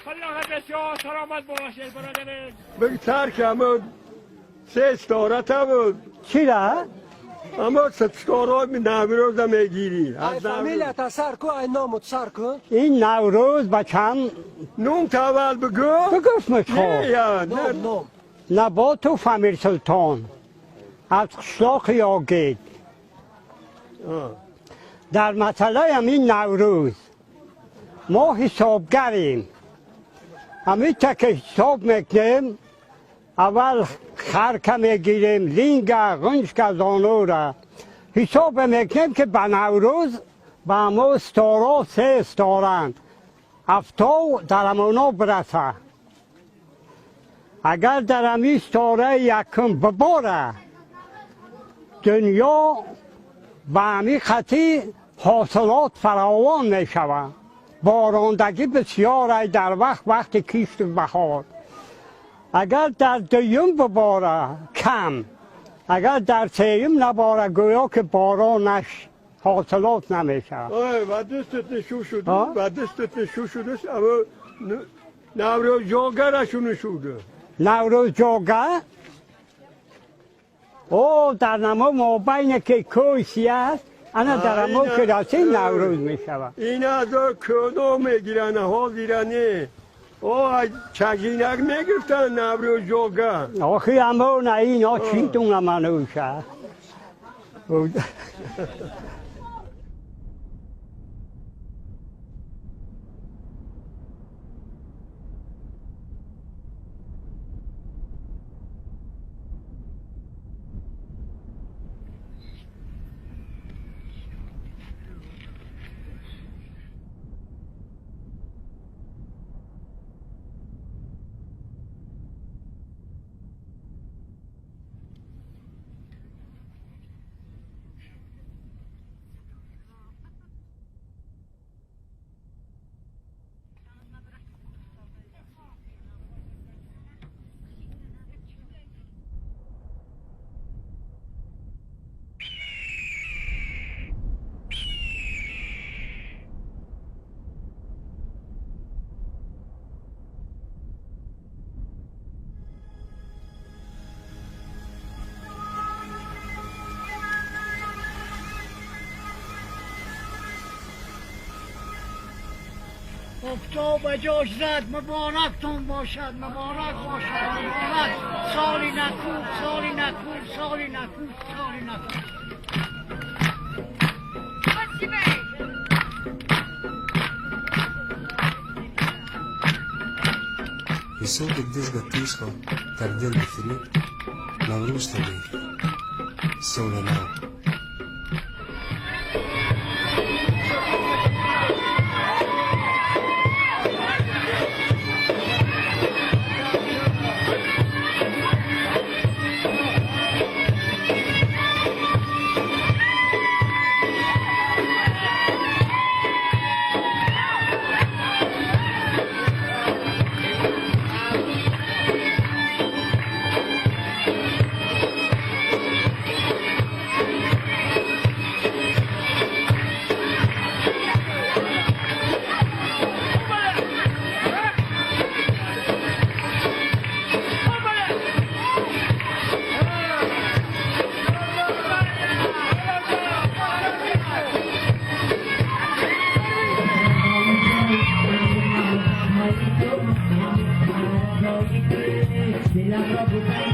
بسیار سلامت باشید برادر. بگی ترک اما سه ستاره تا بود. چی را؟ اما ستاره نوروز میگیری. ای فامیل تا سر کو، ای نامت سر کو. این نوروز بچم. نوم تا اول بگو. بگفت نه یا نام نه. نام. نبات و فامیر سلطان از قشلاق یاگید. در مسئله همین نوروز ما حسابگریم، همین تا که حساب میکنیم اول خرکه میگیریم، لینگه غنچکه زانو را حساب میکنیم که به نوروز به همو ستاره سه ستارن افتاو در همونا برسه. اگر در همی ستاره یکم بباره دنیا به همی خطی حاصلات فراوان می شود. بارندگی بسیار در وقت کشت بهار. اگر در دوم بباره کم، اگر در سوم نباره گویا که بارانش حاصلات نمیشه. آه و دستت نشو شده ها؟ و دستت نشو شده، اما نوروز جاگرشون شده. نوروز جاگه او در نمو مابین که کوسی است انا در نمو که رسی نوروز می شود. این از کدو میگیرن ها زیرنه او از چگینک میگرفتن نوروز جاگه. آخی امو نه اینا چی دونم منوشه. افتاب جاش زد، مبارکتون باشد، مبارک باشد، مبارک. سالی نکو، سالی نکو، سالی نکو، سالی نکو. ҳисоби дизга тисхо дар дил бифириб наврӯз табир соли нав. La